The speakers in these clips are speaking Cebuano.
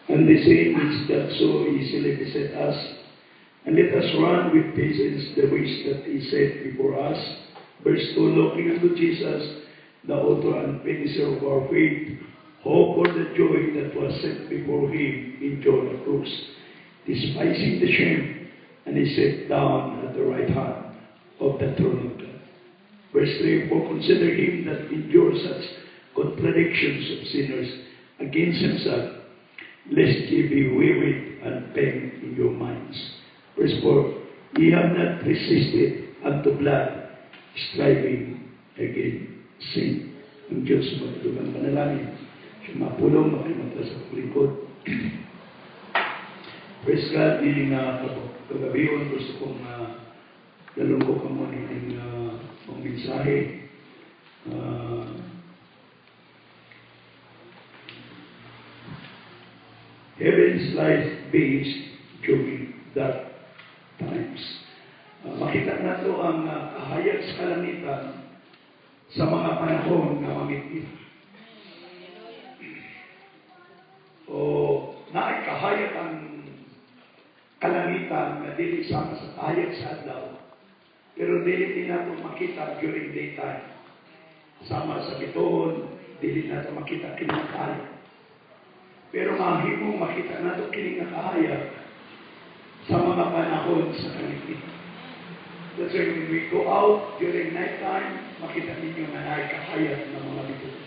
And the sin which doth so easily beset us, and let us run with patience the race that is set before us. Verse 2, looking unto Jesus, the author and finisher of our faith, who for the joy that was set before him endured the cross, despising the shame, and he sat down at the right hand of the throne of God. Verse 3, for consider him that endures such contradictions of sinners against himself, lest ye be wearied and faint in your minds. Verse 4, ye have not resisted unto blood, striving against sin. Ang Diyos magdugang panalangin. Siya mapulong, makimata sa paglingkod. Praise God, nining kagabion, gusto kong dalong ko kamo nining mong mensahe. Heaven's life based during dark times. Makita nato ang kahayag sa kalangitan sa mga panahon nga mamit. O naay kahayag ang kalangitan nga dili sama sa kahayag sa adlaw, pero dili din nato makita during daytime. Sama sa bituon, dili nato makita kini nga kahayag. Pero mahimong makita nato kini nga kahayag sa mga panahon sa kalipit. That's why when we go out during nighttime, makita ninyo nga naay kahayag ng mga bituon.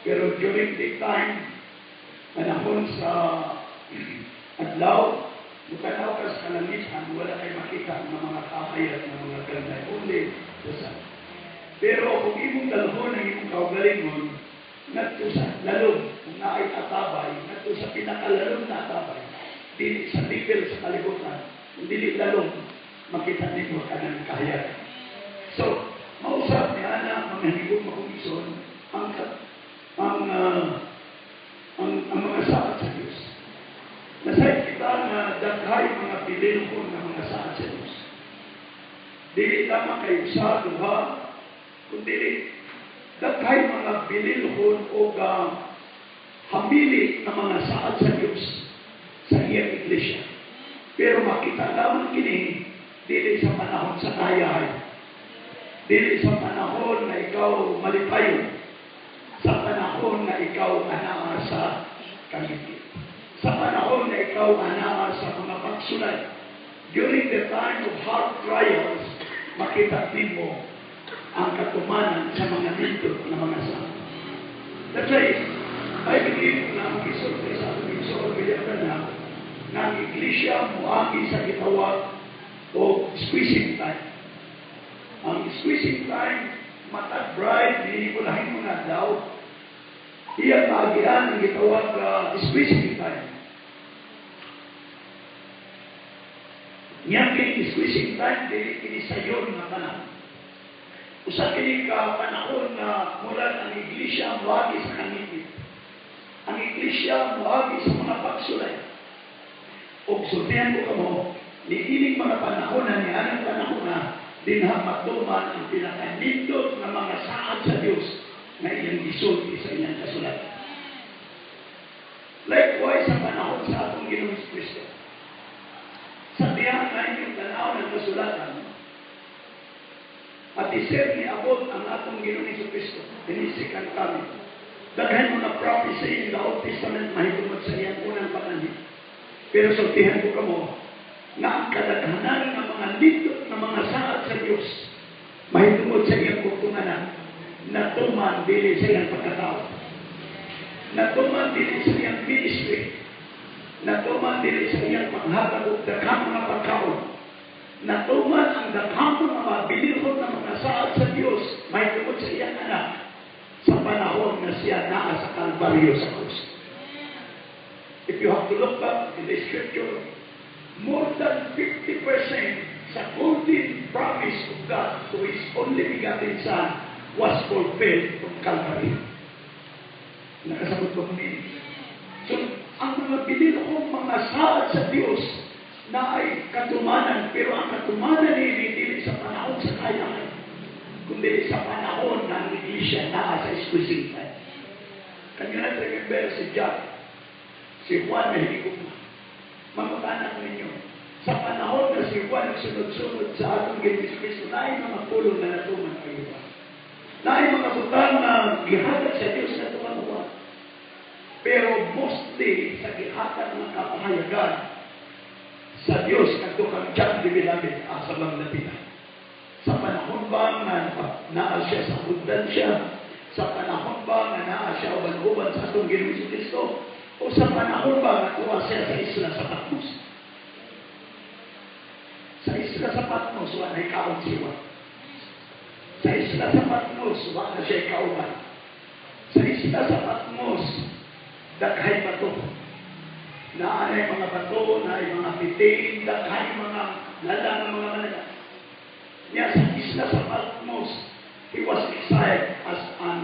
Pero during daytime, panahon sa adlaw, mutanaw ka sa kalangitan, wala kay makita ng mga kahayag ng mga ganay. Only the sun. Pero kung imong dalhon ang imong kaugalingon, ngadto sa lalom, kung naay atabay, ngadto sa pinakalalom na atabay, dili sa level sa kalibutan, kung dili lalom, makita ninyo kanang kahayag. So, mausap ni ana, mga hinigugma kong igsoon, ang mga saad sa Diyos. Nasayod kita nga daghay mga bililhon nga mga saad sa Diyos. Dili lamang kay usa, duha, kundi daghay mga bililhon o hamili nga mga saad sa Diyos sa iyang iglesia. Pero makita lamang kini dili sa panahon sa kayahay. Dili sa panahon na ikaw malipayon. Sa panahon na ikaw anaa sa kangitngit. Sa panahon na ikaw anaa sa mga pagsulay. During the time of hard trials, makita nimo ang katumanan sa mga nindot na mga saad. That's why, I believe na ang isulti sa atong igsoon William Branham na ang iglesia moagi sa gitawag o squeezing time. Ang squeezing time, matag bride, ni ulahin mo na daw, iyang maagian ang gitawag squeezing time. Nya kini squeezing time, dili kini sayon nga panahon. Usa kini ka panahon nga murag ang iglesia moagi sa kangitngit. Ang iglesia moagi sa mga pagsulay. Og sultihan ko kamo, niining mga panahon na nianang panahon na dinha matuman ang pinakanindot nga mga saad sa Dios na iyang gisulti sa iyang kasulatan. Likewise sa panahon sa atong Ginoong Kristo. Sa diha nga inyong tanaw ng kasulatan, at isip ni abot ang atong Ginoong Kristo, tinisikan kami. Daghan mga prophecy in the Old Testament mahitungod sa iyang unang pananhi. Pero sultihan ko kamo, nga ang kadaghanan ng mga nindot na mga saad sa Diyos, mahitungod sa iyang bugtunganan, natuman dili sa iyang pagkatao. Natuman dili sa iyang ministry. Natuman dili sa iyang panghatag og daghang mga pagkaon. Natuman ang daghang mga mabilihon na mga saad sa Diyos, mahitungod sa iyang anak, sa panahon na siya naa sa Kalbaryo sa krus. If you have to look back in the scripture, more than 50% sa golden promise of God to His only begotten Son was fulfilled from Calvary. Nakasabot ko kami. So, ang mga binilhong mga saad sa Diyos na ay katumanan, pero ang katumanan ni dili sa panahon sa kayahan, kundi sa panahon ng iglesia naa sa squeezing time. Can you not remember si John? Si Juan na hinigugma. Mangutana ko ninyo, sa panahon na si Juan nagsunod-sunod sa atong Ginoong Kristo, naay mga pulong na natuman kay Juan. Naay mga butang na gihatag sa Diyos na tuman Juan. Pero mostly sa gihatag ng kapahayagan sa Diyos kadto kang John the Beloved, asa bang napila? Sa panahon ba nga naa siya sa abundansya? Sa panahon ba nga naa siya uban-uban sa atong Ginoong Kristo? O sa panahon ba nga tuwa siya sa isla sa Patmos? Sa isla sa Patmos, wa na kaon si Juan. Sa isla sa Patmos, wa na siya kauban. Sa isla sa Patmos, daghay bato. Naanay mga bato, naay mga bitin, daghay mga lala ng mga managa. Niya sa isla sa Patmos, he was exiled as an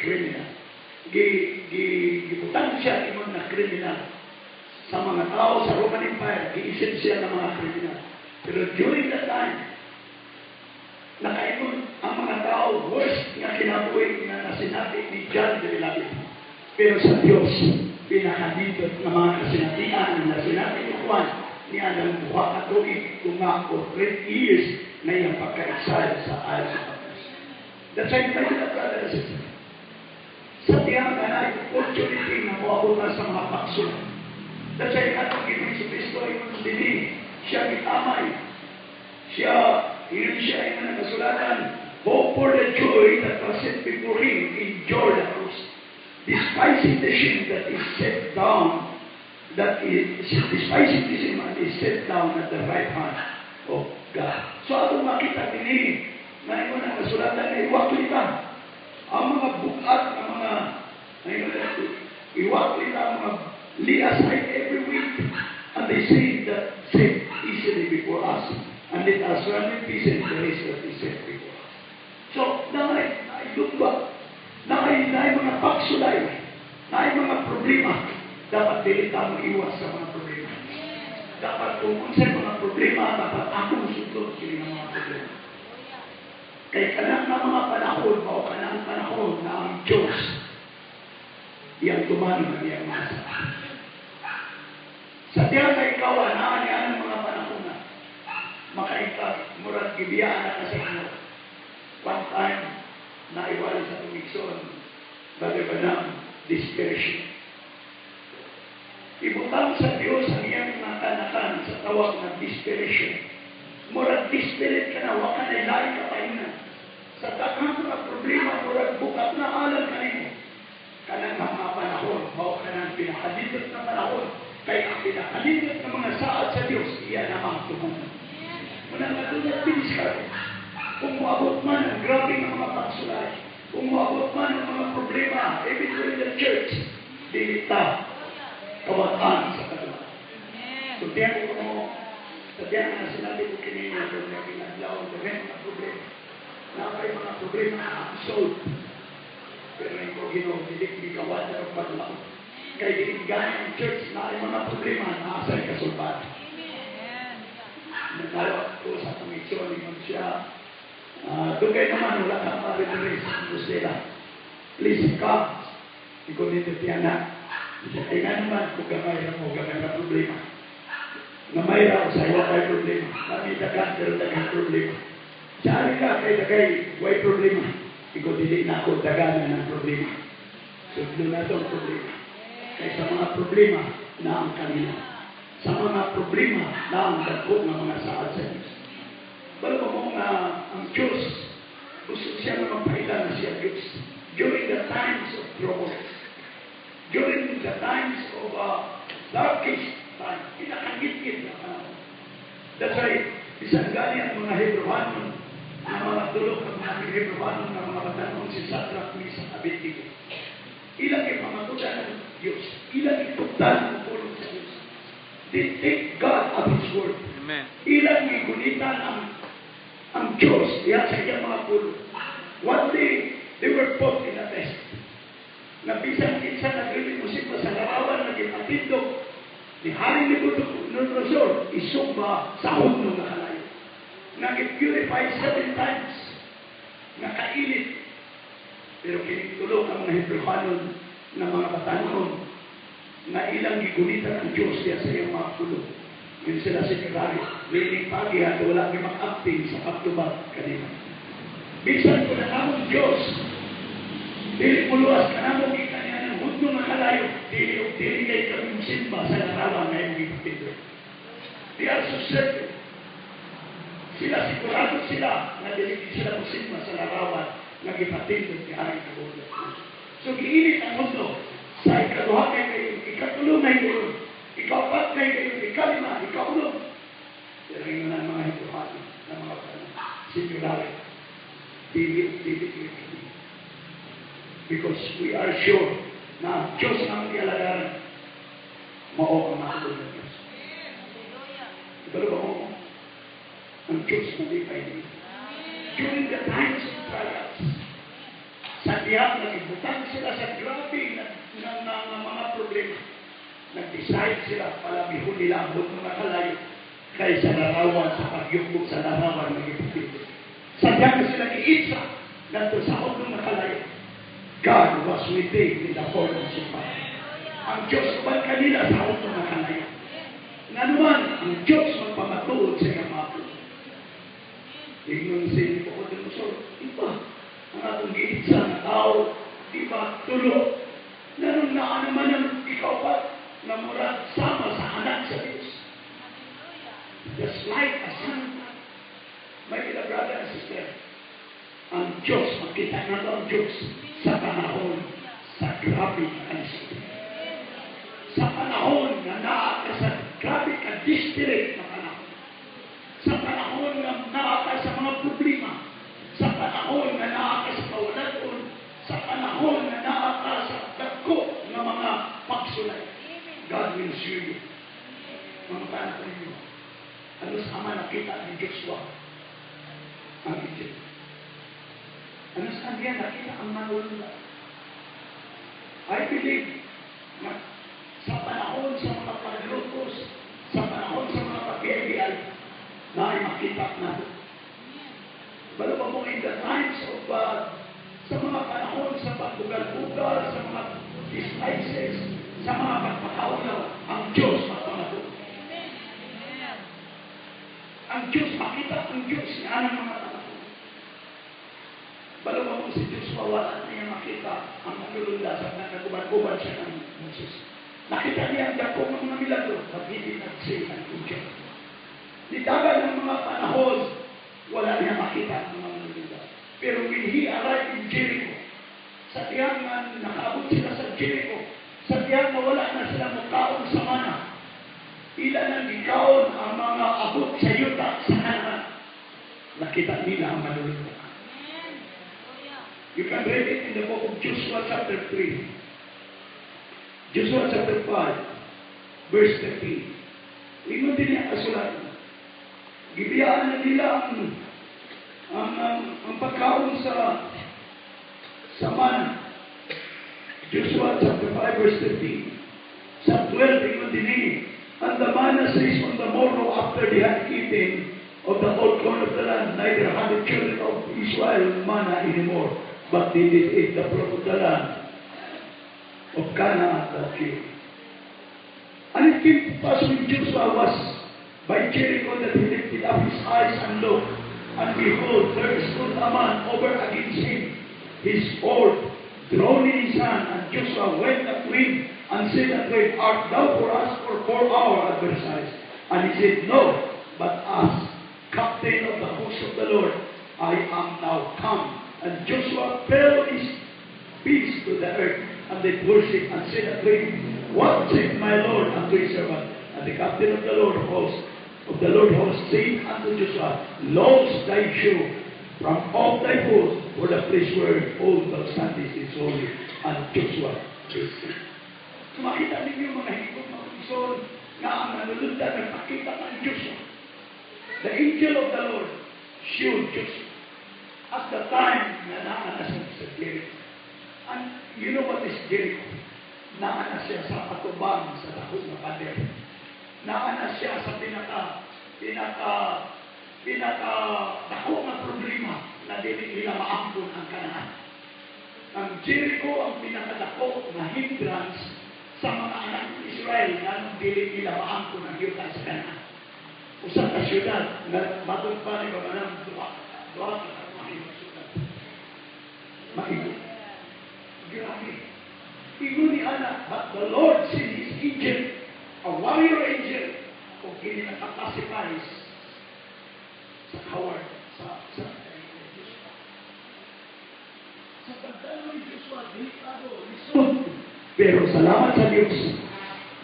criminal. Gi, gi, gibutang siya ingon na criminal. Sa mga tao sa Roman Empire, giisip siya ng mga criminal. Pero during that time, nakaingon ang mga tao, worst nga kinabuhi nga nasinabi ni John the Beloved. Pero sa Diyos, pinakanindot nga mga kasinatian na sinabi ni Juan, niya ng 2 ka tuig tunga o 3 years na iyang pagka-exile sa Isles of Patmos. That's why tayo na, brother and sister. Sa tiyang na opportunity na moabot na sa mga pakso. That's why atong Ginoong Kristo ingon dinhi, siya gitamay. Siya, yun siya yung nakasulatan. Who for the joy that was set before him endured the cross, despising the shame that is set down, that is despising the shame and is set down at the right hand of God. So atong makita dinhi, na ingon ang kasulatan na iwakli ta ang mga bugat ang mga ngayon iwakli ta ang mga lay aside every weight and the sin that set easily before us and let us run with patience the race that is set before us. So, naay, naay lugba, naay, naay mga pagsulay, naay mga problema, dapat dili ta mo iwas sa mga problema. Dapat kung unsay mga problema, dapat akong sundon kini nga mga problema. Kay kanang nga mga panahon, mao kanang panahon na ang Diyos iyang tumanon ang iyang mga sala. Sa diyan kay ikaw, anaan niya ang mga panahon na makaingkag, murag gibiyaan na ka sa inyo. One time, naiwali sa tumigson, bagay ba ng desperation. Ibutang sa Diyos ang iyang mga kanakan sa tawag na desperation. Murag desperate ka na, wa ka na laing kapahinan. Sa daghang mga problema, murag bukat na alang kanimo. Kanang mga panahon, mao kanang pinakanindot na panahon, kay ang pinakanindot na mga saad sa Diyos, iya namang tumunan. Muna nga do not be discouraged. Kung moabot man ang grabe nga mga pagsulay, kung moabot man ang mga problema, even during the church, dili ta kawatan sa kadula. So, tiyan ko mo, sa tiyan na sinabi ko kanina, doon na ginadlaw, daghan mga problema. Na kay mga problema na unsolved. Pero ikaw, Ginoo, dili mi kawatan og paglaom. Kay dili gani ang church na ay mga problema na asay kasulbad. Nagdalo ko sa komisyon, ingon siya, dugay naman, wala kang marinig sa Compostela. Please come. Ikaw dito tiyan na. Siya, kay nga naman, kung gamay ra mo, gamay ra problema. Gamay ra, sa wa kay problema. Kami daghan, pero daghan problema. Sa ari ka, kay dagay, way problema. Ikaw dili na ako daganan ng problema. Sudlo na ito ang problema. Kay sa mga problema na ang kanina. Sa mga problema na ang dagko ng mga saad sa Diyos. Balo mo nga ang Diyos, gusto siya nga magpaila na siya Diyos. During the times of trouble, during the times of darkest time, pinakangitngit na panahon. That's why, bisan gani ang mga Hebrewanon, ang mga tulok ng mga Hebrewanon ng mga batanon si Shadrach, Meshach, Abednego. Ilang ipamatudan ng Diyos, ilang itugtan ang pulong sa Diyos. They take God at His word. Amen. Ilang gigunitan ang Diyos diya sa iyang mga pulong. One day, they were put in a test. Na bisan kinsa nagrinig mo siya sa larawan na gipatindog ni Haring Nebuchadnezzar, isumba sa hunong nga kalayo. Nga gi-purify seven times. Nga kainit. Pero kining tulok ang mga Hebrewanon ng mga batanon. Nga ilang gigunitan ang Diyos diya sa iyang mga pulo. Yun sila si Ferrari. Meaning pagihan, wala may mag-acting sa pagtubag kanina. Bisan kung ang among Diyos, dili muluwas kanamo gikan niya ng hudno nga kalayo, dili og dili kay kami simba sa larawan nga imong gipatindog. They are so certain. Sila, sigurado sila nga dili sila mosimba sa larawan nga gipatindog ni Haring Nabucodonosor. So giinit ang mundo sa ikaduha kay kayo, ikatulo na kayo, ikaapat kay kayo, ikalima, ikaunom. Pero yun ang mga hituhati ng mga panahon. Singular, dili, dili, dili. Because we are sure na ang Diyos na ang ialagaran, mao ang matulog ng Diyos. Ibalo ba mo? Ang Diyos malipay niyo. During the times of trials, sa dihang nag-ibutang sila sa grabe na mga problema, nag-decide sila, palamihon nila ang mga kalayo kaysa larawan sa pagyukbok sa larawan ng ipapili. Sa dihang sila iitsa, ngadto sa hudno nga kalayo, God was with them in the form of fire. Ang Diyos uban kanila sa hudno nga kalayo. Nga naman, ang Diyos magpamatuod sa iyang mga puso. Ingnon si Nabucodonosor, iba, ang atong giitsa nga tao, di ba, tulo, nanong naa naman ang ikaw pa, na murag sama sa anak sa Diyos. Just like a son of God. My beloved brother and sister, ang Diyos, makita nato ang Diyos sa panahon sa grabe nga kalisod. Sa panahon na naa ka sa grabe ka desperate na panahon. Sa panahon nga naa ka sa mga problema. Sa panahon nga naa ka sa kawalan, sa panahon nga naa ka sa dagko nga mga pagsulay. God will show you. Mga paano ko ninyo? Ano sa ama nakita ni Joshua ang Egypt? Ano sa niya nakita ang manulunda? I believe na sa panahon sa mga paglutos, sa panahon sa mga pagbiay na ay makita nato. Balo ba mo in the times of sa mga panahon sa pagbugal-bugal, sa mga despises, sa mga pagpakaulaw, ang Diyos magpamatuod. Ang Diyos, makita ang Diyos nga ang mga panahon. Balo ba mo si Diyos wala niya makita ang manlulunda sa nagkuban-uban siya ng Moses. Nakita niya ang dako ng mga milagro, but he did not say an angel. Nidagan ng mga panahon, wala niya makita ang mga manlulunda. Pero when he arrived in Jericho, sa tiyang nga nakaabot sila sa Jericho, sa tiyang nga wala na sila mukaon sa mana, ila nang gikaon ang mga abot sa yuta sa Canaan. Nakita nila ang manlulunda. You can read it in the book of Joshua chapter 3. Joshua chapter 5, verse 13. Ingon din niya kasulatan. Gibiyaan na nila ang pagkaon sa mana. Joshua chapter 5, verse 13. Sa 12, ingon din niya, "And the manna ceased on the morrow after they had eaten of the old corn of the land, neither had the children of Israel manna anymore, but they did eat the fruit of the land of Canaan that year. And it came to pass when Joshua was by Jericho that he lifted up his eyes and looked, and behold, there stood a man over against him, his sword drawn in his hand. And Joshua went up to him and said unto him, 'Art thou for us or for our adversaries?' And he said, 'No, but as captain of the host of the Lord, I am now come.' And Joshua fell his face to the earth and did worship and said unto him, 'What saith my Lord unto his servant?' And the captain of the Lord host said unto Joshua, 'Loose thy shoe from off thy foot, for the place whereon thou standest is holy.' And Joshua listened." So makita ninyo, mga higong mga igsoon, nga ang manlulunda nagpakita ng Joshua. The angel of the Lord showed Joshua at the time na naa na siya sa Jericho. And you know what is Jericho? Naa na siya sa atubang sa dako nga pader. Naa na siya sa pinaka pinaka pinaka dako nga problema na dili nila maangkon ang Canaan. Ang Jericho ang pinakadako nga hindrance Sa mga anak ng Israel, nganong dili nila maangkon ang yuta sa Canaan. Usa ka syudad, nga matod pa ni mga duha, duha ka maayo syudad. Maigo. Grabe. Ingon ni ana, but the Lord sent His angel, a warrior angel, kung kini nakapacify sa coward, sa Joshua. Sa pagdalo ni Joshua, delikado, lisod. Pero salamat sa Diyos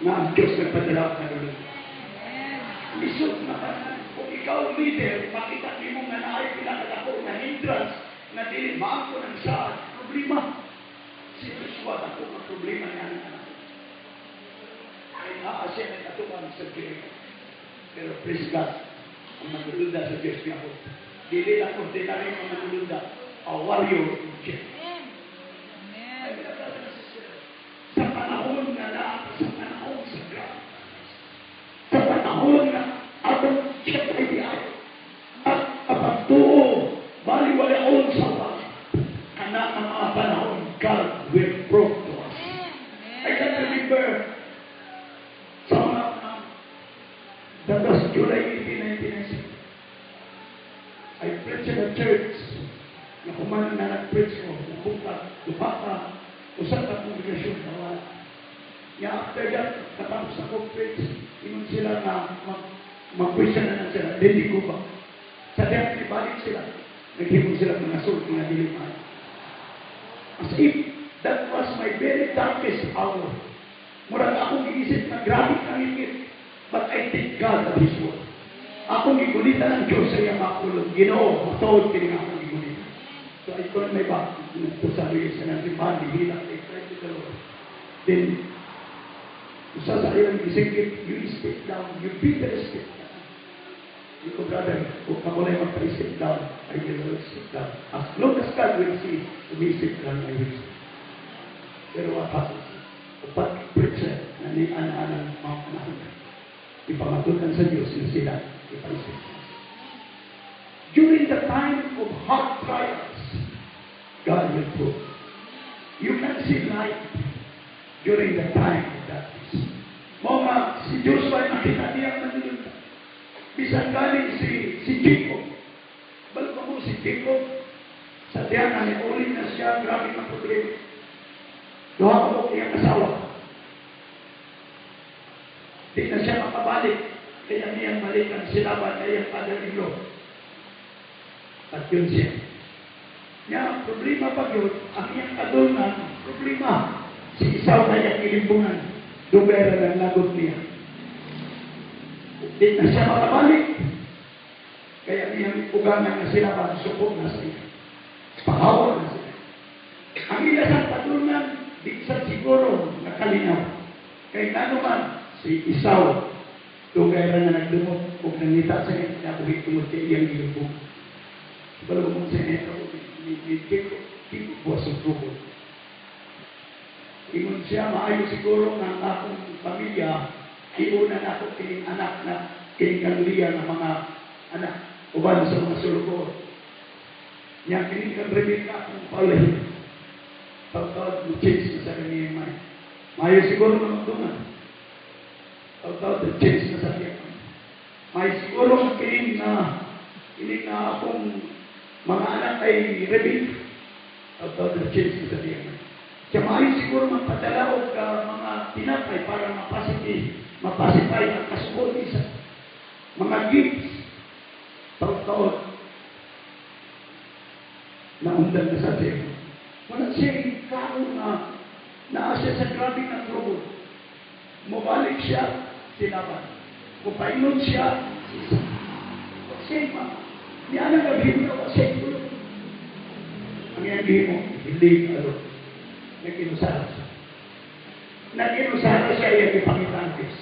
na ang Diyos nagpadala ng manununda. Lisod na tanan. Kung ikaw leader, makita nimo nga naay pinakadako na hindrance na dili maangkon ang saad, problema. Si Joshua, dako nga problema niya ang anak. Ay naa siya nag-atubang sa Jericho. Pero praise God, ang manununda sa Diyos niya po. Dili lang ordinary ang manununda, a warrior angel. Ay, brother and sister, sa panahon nga naa, sa panahon sa grabe, sa panahon nga atong siya ay di ay, at kapagtuo, baliwalaon sa wala, kana ang mga panahon, God will prove to us. I can remember sa mga that was July 18, 1996. I preached in a church na kuman na nag-preach ko, nabuka, duha ka, usa ka kongregasyon na wala. Ya after that, natapos ako preach, ingon sila nga mag-question na lang sila, dili ko ba? Sa dyan, ibalik sila. Naghimo sila mga sulti nga dili man. As if that was my very darkest hour. Murag akong giisip na grabe kang ingit. But I thank God at His word. Akong gigulitan ang Diyos sa iyang makulong. Ginoo, matuod kini nga akong gigulitan. So I turned my back to sa Luis and ang simbahan, gihilak, I cried to the Lord. Then, usa sa ilang gisingkit, "You step down, you better step down." Di ko, "Brother, kung kamo lang magpa-step down, I will not step down. As long as God will see me step down, I will step." Pero what happens? Upat preacher na ni ana-anang mga panahon. Ipamatutan sa Diyos na sila ipa-step down. During the time of hard trials, God will prove. You can see light during the time of darkness. Mao nga, si Joshua ay nakita niya ang manununda. Bisan gani si Jacob. Balik mo si Jacob, sa tiyan na ni na siya, grabe ang problema. Duha ka mo iyang asawa. Di na siya makabalik. Kaya niyang balikan si Laban na iyang father-in-law. At yun siya. Nga, problema pa yun, ang iyang kadulnan, problema. Si Esau na iyang ilimbungan. Dugay ra ng lagot niya. Di na siya makabalik. Kaya niyang ugangan na sila ba, suko na sa iya. Pahawa na sila. Ang ila sa padulnan, di sa siguro nakalinaw. Kay ngano man, si Esau, dugay ra na nagdumot ug nangita sa iyang kinabuhi tungod kay iyang gilubong. Balo mo sa ito, ni Jacob, Jacob was a trouble. Ingon siya, maayo siguro nga ang akong pamilya, iuna na ako kining anak na kining kang Leah nga mga anak uban sa mga sulugoon. Nya kining kang Rebecca akong paulahin. Tawtawd mo change na sa kanyang mind. Maayo siguro nga magdungan. Tawtawd the change na sa kanyang mind. Maayo siguro nga kining na akong mga anak ay Rebecca. Tawtawd the change na sa kanyang mind. Kaya maayo siguro magpadala og mga tinapay para mapacify ang kasukod isa. Mga gifts. Taon-taon. Naundan na sa siya. Wala siya klaro na naa siya sa grabe na trouble. Mubalik siya, si Laban. Mupaingon siya, si Esau. Wa siya ma. Niya na gabi na wa siya tulog. Ang iyang gihimo, he live alone. Nag-inusara siya. Nag-inusara siya, iyang ipangita ang Diyos.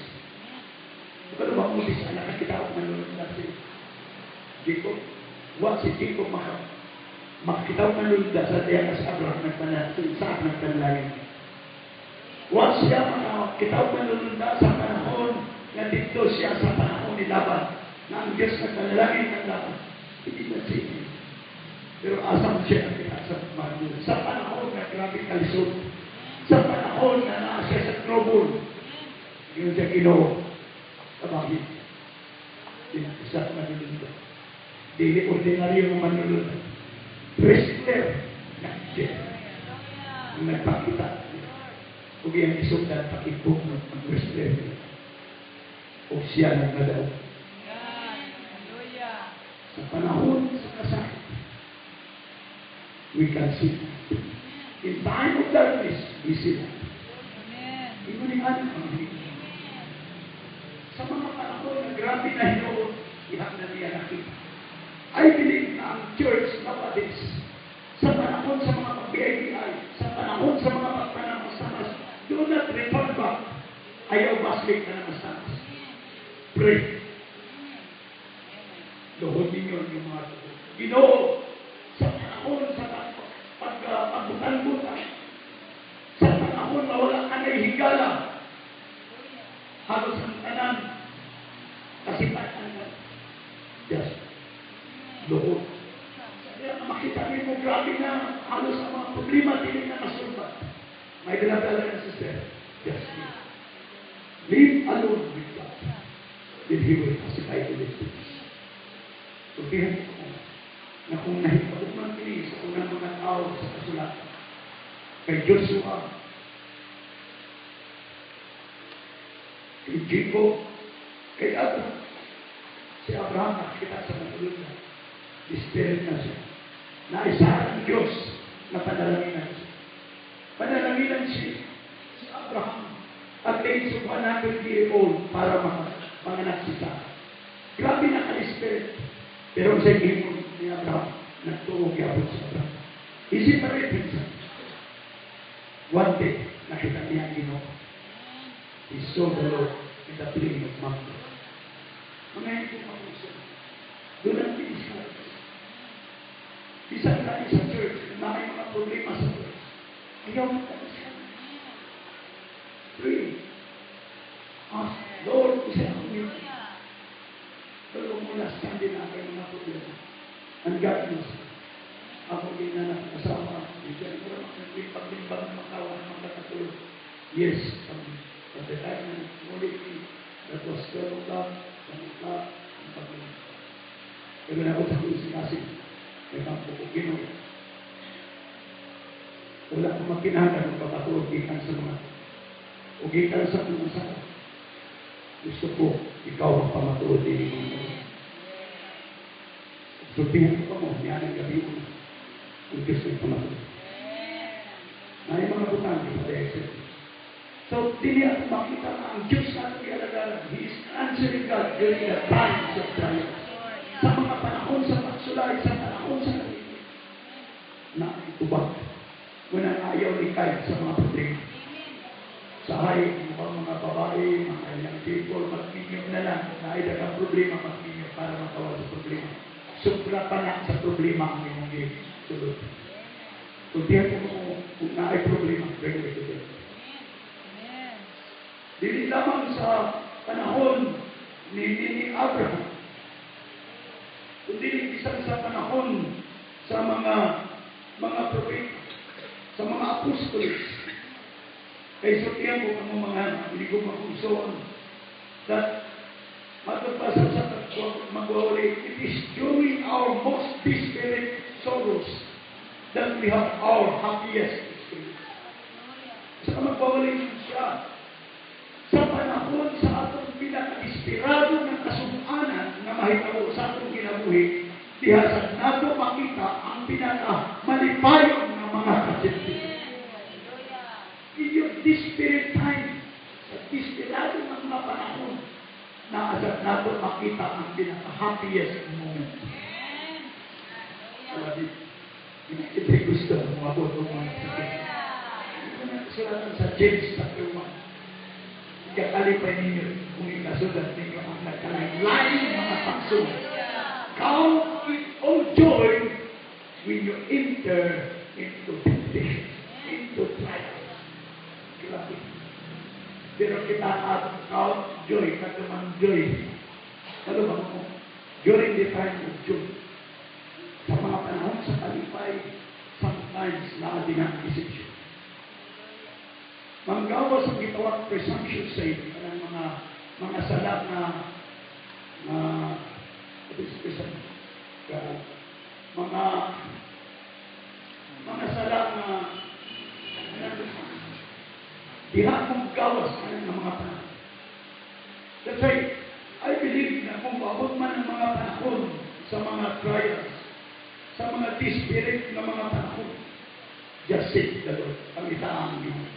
Pero ba kung bisa nakakita ko manunod si Jacob? Wa si Jacob makakita ko manunod sa tiyan sa Abraham nagpana, sa Isaac nagpanalangin. Wa siya makakita ko manunod sa panahon nga dito siya sa panahon ni Laban na ang Diyos nagpanalangin ng Laban. Hindi na siya. Pero asa mo siya nakita sa manunod? Sa panahon na grabe kalisod. Sa panahon na naa siya sa trouble, yun siya Ginoo, tabangin. Isa ka manunundan. Dili ordinaryo nga manunundan. Wrestler na siya. Ang nagpakita. Ug iyang isundan pakibog ng wrestler niya. Ug siya nagmadaog. Sa panahon sa kasakit, we can see. In time of darkness, we see light. Ingon ni ano ang hinuon. Sa mga panahon na grabe na hinuon, iha na niya nakita. I believe na ang church nowadays, sa panahon sa mga pag-BIBI, sa panahon sa mga pagpanamastamas, do not return back. Ayaw baslik na namastamas. Pray. Luhod ninyo ang inyong mga tubo. Ginoo, sa panahon sa pagbutan-butan, sa panahon na wala ka na higala, halos ang tanan, kasipatan na, just luhod. Kaya makita mo, grabe na, halos ang mga problema, dili na masulbat. May dala-dala ng sister, just leave. Live alone with God. Then He will pacify the things. Sultihan ko na kung nahitabo man kini sa unang mga tao sa kasulatan, kay Joshua, kay Jacob, kay Abraham. Si Abraham nakita sa matulog na. Spirit na siya. Naisa ang Diyos na panalanginan siya. Panalanginan si Abraham at the age of 100 year old para manganak si Sarah. Grabe na ka-spirit. Pero sa gihimo ni Abraham, nagtuo gyapon si Abraham. He separated himself. One day, nakita niya ang Ginoo. He saw the Lord in the plain of Mamre. Mga hindi mapuso. Do not be discouraged. Bisan tayo sa church, kung may mga problema sa church, ayaw mo ka-discourage. Pray. Ask, "Lord, isa akong yun." Pero muna stand din ang mga problema. And God knows. Ako gina na asawa, hindi ko na paglimbang ng makawa ng makakatulog. Yes, at the time na muli, that was 12 o'clock, 1 o'clock, ang paglimbang. Pero na ako sa kasi, may pampuko Ginoo. Wala akong makinahanglan ng papatuod gikan sa mga o gikan sa mga asawa. Gusto ko, ikaw ang pamatuod din mga tao. Sultihan ko pa mo, niya ng gabi una. Ang Diyos ay pamatuod. Na yung mga butang, di ba, So, dili ako makita na ang Diyos na itong ialagaran. He is answering God during the times of trials. Sa mga panahon sa pagsulay, sa panahon sa kalipit, na itubag. Muna ayaw likay sa mga problema. Sa hay, mukhang mga babae, mga young people, magminyo na lang. Kung naay daghang problema, magminyo para makawal sa problema. Sobra pa na sa problema ang imong sulod. Kung diyan mo, kung naay problema, bring it to them. Dili lamang sa panahon ni Abraham, kundi bisan sa panahon sa mga propeta, sa mga apostoles. Kay sultihan ko ang mga hindi ko makusoon that matod pa sa magwawali, it is during our most desperate sorrows that we have our happiest experience. Sa magwawali siya, sa panahon sa atong pinaka-desperado ng kasunanan nga mahitabo sa atong kinabuhi, diha sa nato makita ang pinaka-malipayon nga mga kasinti. In your desperate time, sa desperado nga mga panahon, naasat nato makita ang pinaka-happiest moment. Grabe. Hindi gusto mo abot ng mga sakit. Sulatan sa James chapter 1. Ikakalipay ninyo kung ikasulat ninyo ang nagkalain mga pagsulay. Count it all joy when you enter into temptation, into trials. Grabe. Pero kita at count joy, katumang joy. Ano ba mo? During the time of joy, sa mga panahon sa kalipay, sometimes naa din ang deception. Manggawas ang gitawag presumptuous sin, kanang mga sala na what is presumption? Mga sala na diha kong gawas kanang mga panahon. That's why I believe na kung maabot man ang mga panahon sa mga trials, sa mga desperate na mga panahon, just seek the Lord. Pangitaa ang Ginoo.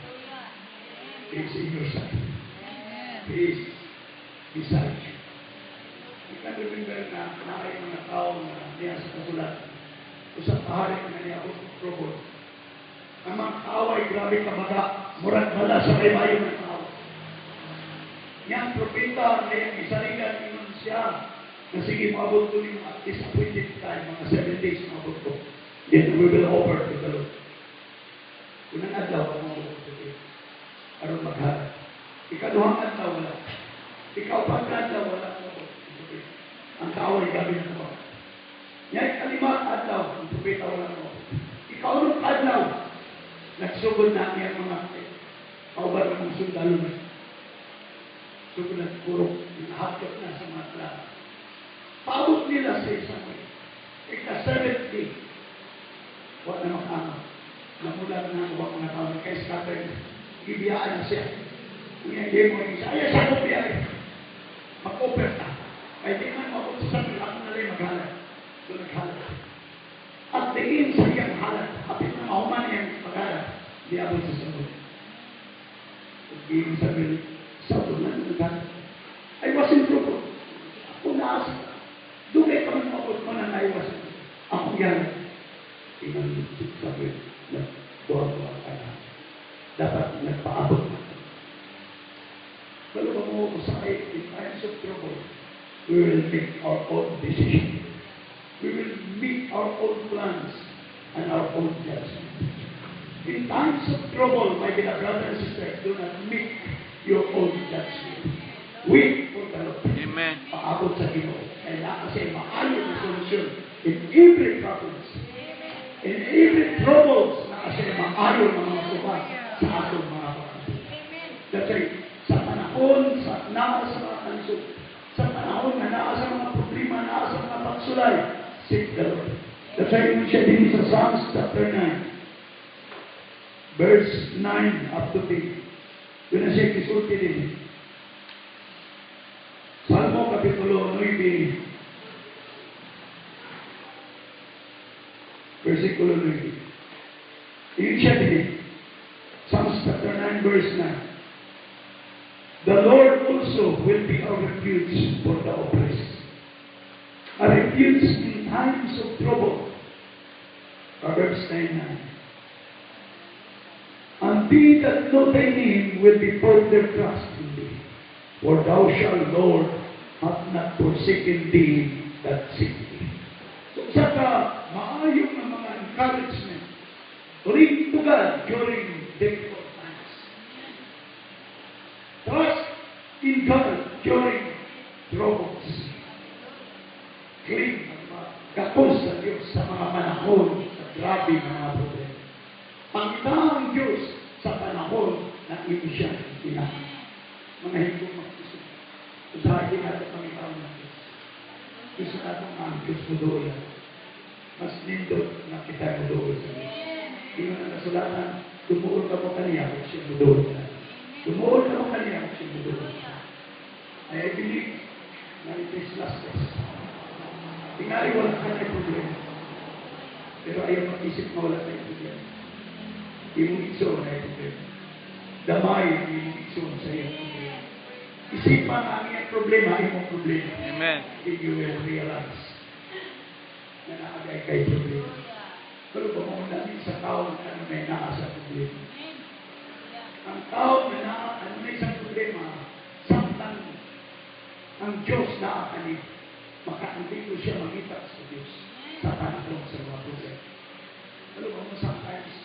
He is in your side. He is beside you. You can remember na naay mga tao na niya sa kasulatan. Usa ka hari nga niabot og trouble. Ang mga kaaway, grabe kabaga, murag bala sa kaybayo ng tao. Nga ang propeta na iyang isaligan, ingon siya, na sige, maabot ko nimo at this appointed time, mga 7 days maabot ko. Then we will offer to the Lord. Unang adlaw, ang maabot ko sa aron maghalad. Ikaduhang adlaw, wala. Ikaupat na adlaw, wala. Maabot. Ang kaaway, gabi na kabaga. Nya ikalima adlaw, ang propeta wala maabot. Ikaunom adlaw, nagsugod na ang iyang mga kauban ng mga sundalo na. Sugod na puro, nahapyok na sa mga kalaban. Paabot nila sa isang way. Ika-7th day, wa na makaangat. Namulat na ang ubang mga tao, kay scatter na. Gibiyaan na siya. Ang iyang demo, siya, ay sa akong biyahe. Mag-offer ta. Kay di man maabot sa Samuel, ako na lang maghalad. So naghalad. At diin sa iyang halad, hapit na mahuman iyang paghalad, di abot sa Samuel. Ug giingon Samuel, sa na naghalad. I was in trouble. Ako naasa. Dugay ka man maabot mo na I was in trouble. Ako yan. Ingon si Samuel, nagduha-duha ka na. Dapat nagpaabot na. Pero ba mo usahay, in times of trouble, we will make our own decision. We will make our own plans and our own judgment. In times of trouble, my beloved brother and sister, do not make your own judgment. Wait for the Lord. Amen. Paabot sa Ginoo. Kaya naa kasi maayo na solusyon in every problems. In every troubles naa kasi maayo na mga tubag sa atong mga pagkabuhi. That's why, sa panahon sa naa sa mga kalisod, sa panahon na naa sa mga problema, naa sa mga pagsulay, seek the Lord. That's why ingon siya din sa Psalms chapter 9, verse 9 up to 10. Yun na siya gisulti din. Salmo Kapitulo 9, versikulo 9. Yun siya din. Psalms chapter 9, verse 9. The Lord also will be a refuge for the oppressed, a refuge in times of trouble. Proverbs 9, 9. And they that know thy name will be put their trust in thee. For thou shalt, Lord, have not forsaken thee that seek thee. So, sa ka, maayong nga mga encouragement, cling to God during difficult times. Trust in God during troubles. Cling, gakos sa Diyos sa mga panahon sa grabe ng mga problema. Pangitaa ang Diyos sa panahon na imo siya kinahanglan. Mga higong mag-isip. Usahay natin pangitaa ng Diyos. Gusto natin ang Diyos mo doon. Mas nindot na kita mo doon sa Diyos. Ingon ang kasulatan, dumuol ka mo kaniya, kung siya mo doon ka. Dumuol ka mo kaniya, kung siya mo doon ka. I believe na it is last test. Tingali wala ka na problema. Pero ayaw mag-isip na wala tayong problema. Imong igsoon na problema. Damay ang imong igsoon sa iyong problema. Isipan ang iyang problema, imong problema. Amen. If you will realize na naa gyud kay problema. Pero ba mo namin sa tao na ano may naa sa problema? Ang tao na naa ano may sa problema, samtang ang Diyos naa kani, makaantiko siya mangita sa Diyos sa panahon sa mga problema. Pero ba mo sometimes,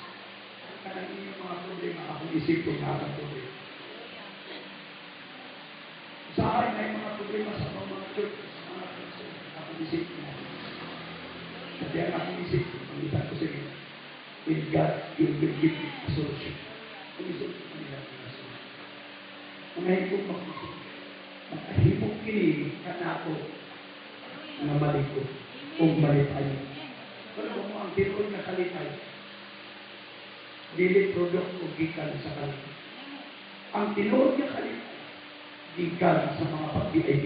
ang kanang inyong mga problema, akong isip ko na akong problema. Sa akin ay mga problema sa mga church, sa mga church, akong isip ko. Kaya ang akong isip, pangita ko sa inyo, in God, you will give me a solution. Kung isip ko kanila. Mga higong makusog. Makahimo kini kanato nga malikot o malipay. Pero mo ang tinuod nga kalipay, dili produkto gikan sa kalipay. Ang tinuod nga kalipay, gikan sa mga pag-BIB.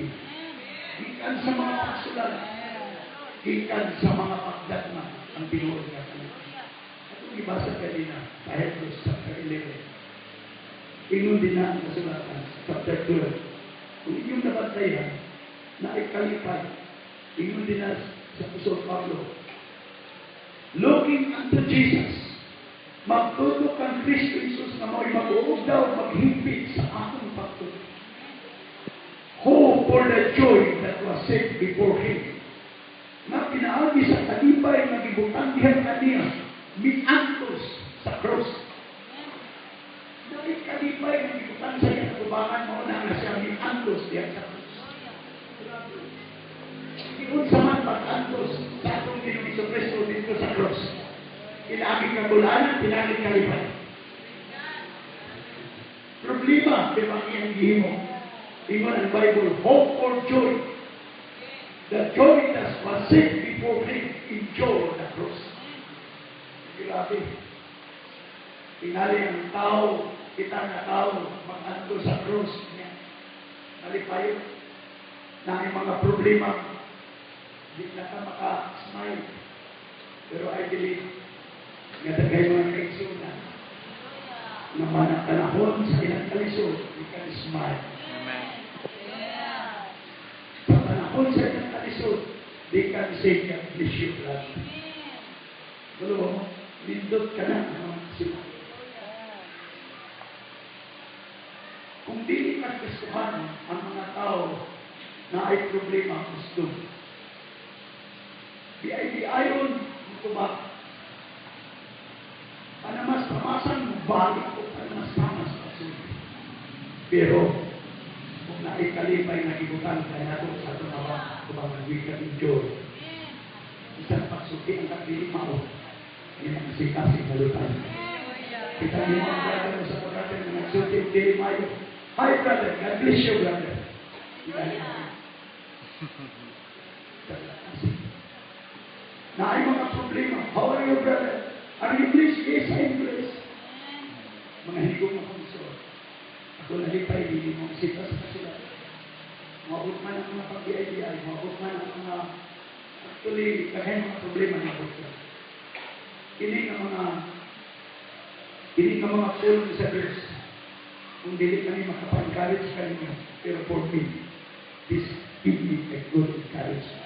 Gikan sa mga pagsulat. Gikan sa mga pagdatma ang tinuod nga kalipay. Atong gibasa kanina sa Hebrews chapter 11. Ingon din na ang kasulatan, chapter 12. Kung inyong nabantayan, naay kalipay. Ingon din na sa Apostol Pablo, "Looking unto Jesus," magtutok kang Kristo Jesus na mo'y mag-uugdaw, maghigpit sa akong pagtutok. "Who for the joy that was set before him," na pinaagi sa kalipay nga gibutang diha kaniya, miantos sa cross. Naay kalipay nga gibutang sa iyang atubangan, mao na nga siya miantos diha sa cross. Giunsa man pag-antos sa atong Ginoong Kristo dito sa cross? Pinaagi kagulanan, pinaagi kalipay. Problema, pero ang iyang gihimo. Ingon ang Bible, "Hope for joy. The joy that was set before him endured the cross." Grabe. Tingali ang tao, kita nga tao, mag-antos sa cross niya. Malipayo na ang mga problema, di na ka maka-smile. Pero I believe, nga daghay mga kaigsunan, nga mga panahon sa ilang kalisod, we can smile. Amen. Sa panahon sa ilang kalisod, they can say, "God bless you, brother." Tulo mo, nindot ka na ang mga sila. Kung dili ka Kristohanon, ang mga tao na ay problema, gusto. Di ay di ayon, ba? Panamas pamasan, balik o panamas pamas pasulti. Pero, kung naay kalipay nga gibutang kanato sa atong tubangan, we can enjoy. Isang pagsulti ang kapili mao, hindi ang kalipay. Kita niyo ang brother mo sa brother na nagsulti og dili maayo. "Hi brother, God bless you, brother." Dali mo. Naay mga problema. "How are you, brother? Are you blessed?" "Yes, I'm blessed." Mga higong makonsol. Ako nalipay, hindi mo sita sa kasulat. Maabot man ang mga pag-BI, maabot man ang mga, actually, daghan mga problema na abot ka. Kini nga mga pulong sa Diyos, kung dili kami makapa-encourage kaninyo, pero for me, this give me a good encouragement.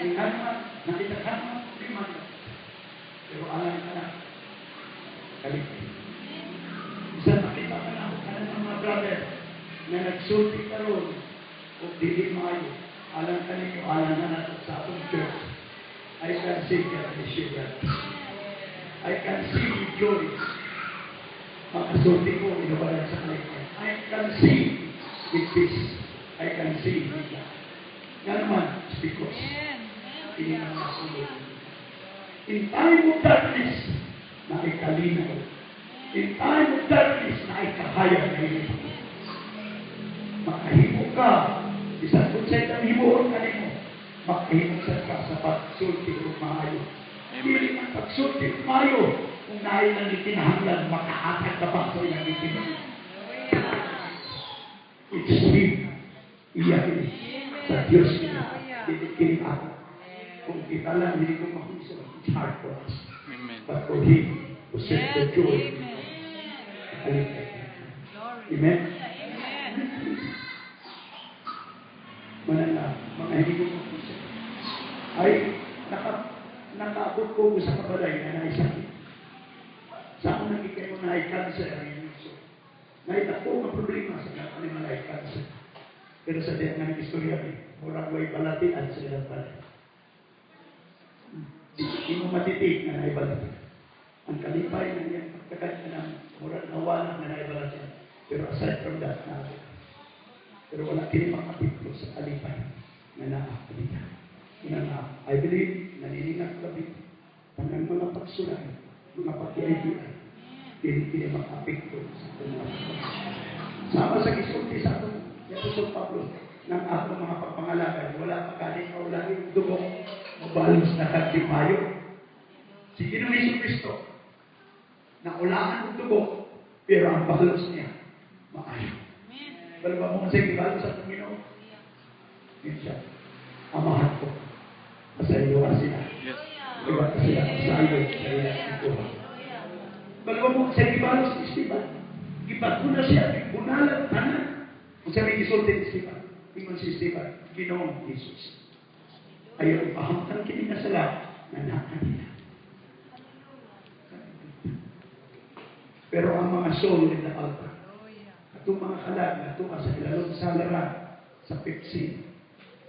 Kung ano man, nakita ka mga problema nila. Pero alam ka na, kalipay. Isa nakita ka na ako kanang mga brother na nagsulti karon o dili maayo. Alam ka ninyo, alam na nato sa atong church. I can see God bless you, brother. I can see with joy. Makasulti ko, inubalan sa kalipay. I can see with peace. I can see with love. Nga naman, it's because ini ang nasulod. In time of darkness, naay kalinaw. In time of darkness, naay kahayag na ini. Makahimo ka, bisan kung sa itang himuon kanimo, makahimo sa ka sa pagsulti og maayo. Dili man pagsulti og maayo, kung naay lang kinahanglan, makahatag ka pa sa ilang itinahanglan. It's Him. Iya kini. Sa Diyos kini. Dili kini ako. Kung kita lang, hindi ko makusog. It's hard for us. Amen. But for Him who set the joy. Amen. Amen. Manang mga hindi ko makusog. Ay, nakaabot ko sa kabalay na naisakit. Sa akong nakikita ko na ay cancer ang inyong so. Naitako nga problema sa animal ay cancer. Pero sa diyan nga istorya ni, murag way balatian sa ilang balay. Di mo matitig na naibalatian. Ang kalipay ng iyang pagkakat na ng murag nawala na naibalatian. Pero aside from that, naabot. Pero wala kini makapiplo sa kalipay na naakabita. Una na, I believe, naniningat labi, tanang mga pagsulay, mga pag-IBI, dili kini makapikto sa atong mga pagsulay. Sama sa gisulti sa atong ni Apostol Pablo ng atong mga pagpangalagad, wala pa gani kaulahi og dugo, mobalos na kag di maayo. Si Ginoong Hesus Kristo, naulaan og dugo, pero ang balos niya, maayo. Balo ba mo sa gibalos sa atong Ginoo? Yun siya. "Amahan ko, pasayloa sila." Diba sila sayo sa ilang ikuha. Balo ba mo sa gibalos ni Esteban? Gibato na siya, bunalan, tanan. Kung sa may gisulti ni Esteban, ingon si Esteban, "Ginoong Jesus, ayaw ipahamtang kini nga sala nga naa kanila." Pero ang mga soul in the altar, atong mga kalag na tuwa sa ilalom sa halaran, sa 15,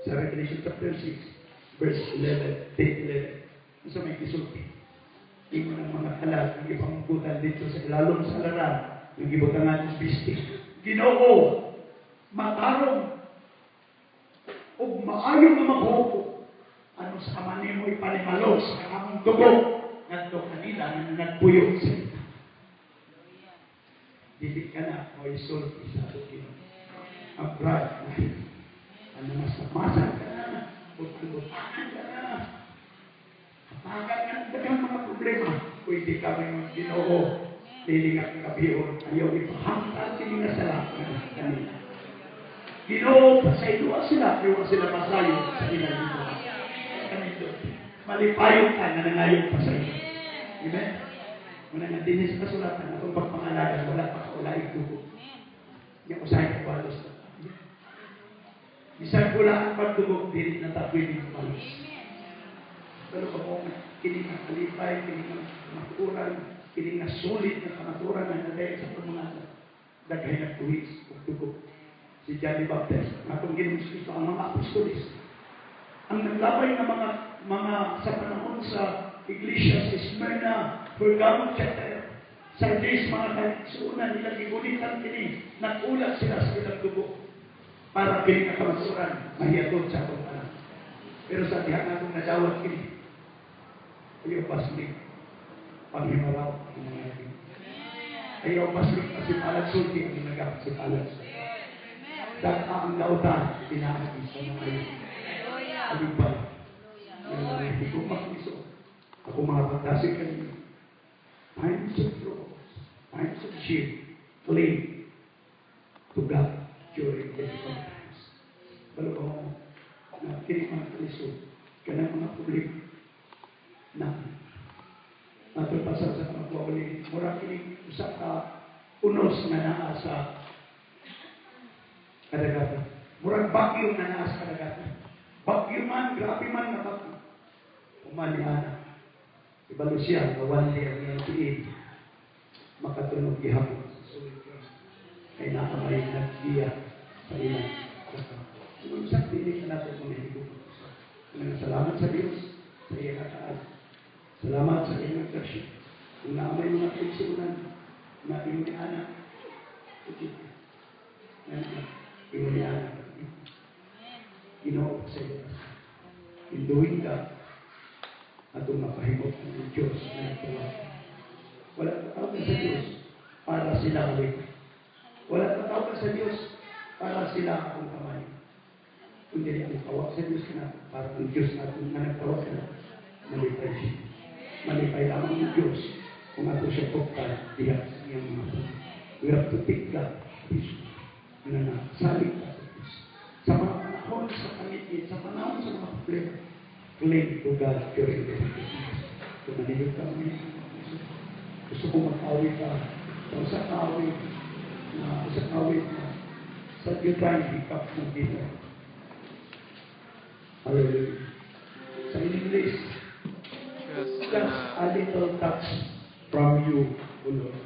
sa Revelation chapter 6, verse 11, 10, 11, sa may gisulti. Ingon ang mga kalag, ang ipamungkutan dito sa ilalom sa halaran, yung gibutangan ng bistik, "Ginoo, matarong, ug maayo nga maghukom, ano sa ama nimo ipanimalos ang among dugo ngadto kanila nga nagpuyo sa ita?" Dili ka na mo isulti sa atong Ginoo. Ang bride na ano, masamasan ka na, butang-butangan ka na, hatagan ka ng daghang mga problema, pwede ka may "Ginoo, dili nga kabihon, ayaw ipahamtang kini nga sala nga kanila. Ginoo, pasayloa sila, ayaw sila masayo sa ilang dito." Kanito. Malipayon ka nga nangayon pasaylo. Amen? Muna nga din sa kasulatan, atong pagpangalaga, wala pa kaulaig dugo. Nga usahay ka balos na. Bisan wala ang pagdugo, dili na ta pwede balos. Pero pa mo, kini nga kalipay, kini nga kamatuoran, kini nga sulit nga kamatuoran na nadayon sa atong mga daghay na buhis ug dugo. Si John the Baptist, ang atong Ginoong Kristo, ang mga apostoles, ang naglabay nga mga sa panahon sa iglesia sa Smyrna, Pergamum chapter, Sardis, mga kaigsuonan, ilang gigunitan kini, nagulat sila sa ilang dugo para kini nga kamatuoran mahiatod sa atong tanan. Pero sa diha nga atong nadawat kini, ayaw paslig panghimaraw ang mga yakin. Ayaw paslig pasipalag sulti ang nagapasipalag. Daka ang dautan, pinaagi sa mga ayaw. Alipay. Hindi ko makiso. Ako mga pagdasig kanina. Times of troubles, times of shame, cling to God during difficult times. Balo ba mo na kini mga kalisod, kanang mga problema na natong pasar sa kamagwawali, mura kini usa ka unos nga naa sa kadagatan. Murag bagyo nga naa sa kadagatan. Bagyo man, grabe man nga bagyo. Human ni ana. Ibalo siya, nga wanli ang iyang tiil. Makatunog gihapon sa solid ground. Kay naa may naggiya sa ilang lakang. Kung sa dili ka natin mga higupon. Salamat sa Diyos sa iyang kataan. Salamat sa iyang grasya. Kung naa may mga kaigsuonan na ingon ni ana, okay. Ingon ni ana, "Ginoo, sa iyo." In doing that, atong mapahimot ang Diyos na nagtawag. Wala tatawag sa Diyos para sila malipay. Wala tatawag sa Diyos para sila akong kamay. Kundi ang tawag sa Diyos na para ang Diyos natin na nagtawag na malipay siya. Malipay lamang ang Diyos kung ato siya tuktan diha sa iyang mga puso. We have to take God this na nasalig ka sa Diyos. Sa mga panahon sa pangitngit, sa panahon sa mga problema, cling to God during the difficulties. Kung manilog ka mga, gusto ko mag-awit ka sa usa ka awit na usa ka awit na sa Yuday hikap ng dito. Hallelujah. Sa English, Just, "Just a little touch from you, O Lord."